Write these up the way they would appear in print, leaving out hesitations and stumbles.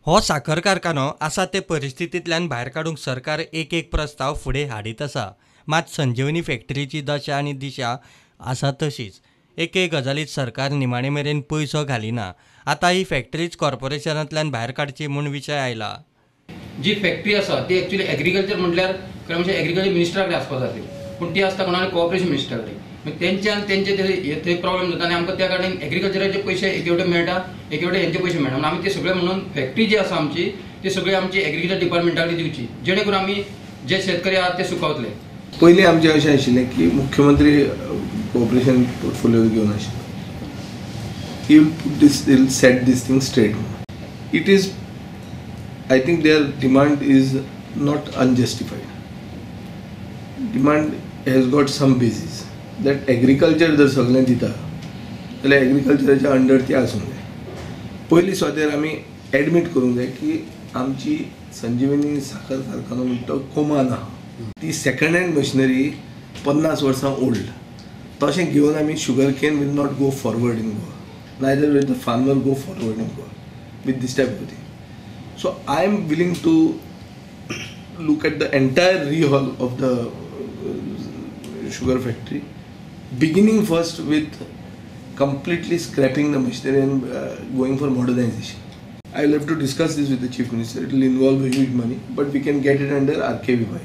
हो साखर कारखानो आसा ते परिस्थितींतल्यान भायर काडूंक सरकार एक एक प्रस्ताव फुडें हाडीत आसा. मात संजीवनी फॅक्टरीची दशा आनी दिशा आसा तशीच. एके गजालीत सरकार निमाणे मेरेन पयसो घालिना. आतां ही फॅक्टरीच कॉर्पोरेशनांतल्यान भायर काडची म्हूण विशय आयला. जी फॅक्टरी आसा ती एक्चुअली एग्रीकल्चर म्हटल्यार खरें म्हणजे एग्रीकल्चर मिनिस्टरा कडेन आसपा जाय, पूण ती आसता कोणा कोऑपरेशन मिनिस्टरा कडेन. मागीर तेंच्यान तेंचे थंय प्रॉब्लेम जाता आनी आमकां त्या कारणान एग्रीकल्चराचे पयशे एके वटेन मेळटा, एके वटेन हेंचे पयशे मेळटा. म्हणून आमी ते सगळे म्हणून फॅक्टरी जी आसा आमची ती सगळी आमची एग्रीकल्चर डिपार्टमेंटा कडेन दिवची, जेणे करून आमी जे शेतकरी आहात ते सुखावतले. पयलीं आमचें अशें आशिल्लें की मुख्यमंत्री कोऑपरेशन पोर्टफोलियो घेवन आशिल्लो. He will put this, he will set this thing straight. It is, I think their demand is not unjustified. Demand has got some basis that agriculture जर सगळें दिता जाल्यार एग्रीकल्चराच्या अंडर ती आसूंक जाय. पयली सुवातेर आमी एडमीट करूंक जाय की आमची संजीवनी साखर कारखानो म्हणटा तो कोमान आहा. ती सेकंड हँड मशिनरी 50 वर्सां ओल्ड, तशें घेवन आमी sugar cane will not go forward in Goa, neither will the farmer go forward in Goa with this type of thing. So I am willing to look at the entire rehaul of the sugar factory, beginning first with completely scrapping the machinery and going for modernization. I will have to discuss this with the Chief Minister. It will involve a huge money, but we can get it under RKVY.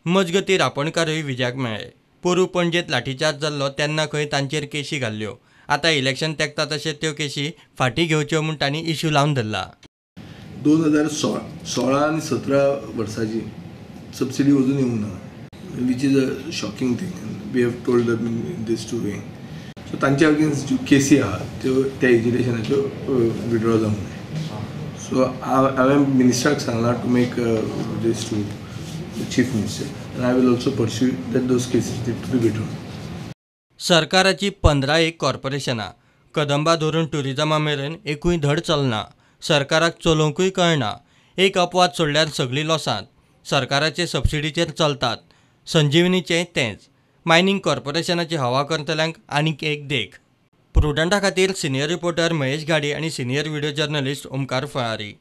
मजगती रापणकारूय विजयाक मेळ्ळे. पोरू पणजेंत लाठीचार्ज जाल्लो तेन्ना खंय तांचेर केशी घाल्ल्यो. आतां election तेंकता तशें त्यो केशी फाटीं घेवच्यो म्हूण तांणी इश्यू लावन धरला. 2016 आनी 17 वर्साची सबसिडी अजून येवंक ना, which is a shocking thing. We have told this to wing. So तांच्या अगेन्स्ट ज्यो केसी आहा त्यो त्या एजिटेशनाच्यो विड्रॉ जावंक जाय. सो हांवें मिनिस्टराक सांगलां to make this to chief minister and I will also pursue that those cases need to be withdrawn. सरकाराची 15 एक कॉर्पोरेशनां, कदंबा धरून ट्युरिजमा मेरेन एकूय धड चलना. सरकाराक चलोवंकूय कळना. एक अपवाद सोडल्यार सगळीं लॉसांत. सरकाराचे सबसिडीचेर चलतात. संजीवनीचें तेंच. मायनींग कॉर्पोरेशनाची हवा करतल्यांक आनीक एक देख. प्रुडंटा खातीर सिनियर रिपोर्टर महेश घाडी आनी senior video journalist Omkar Falari.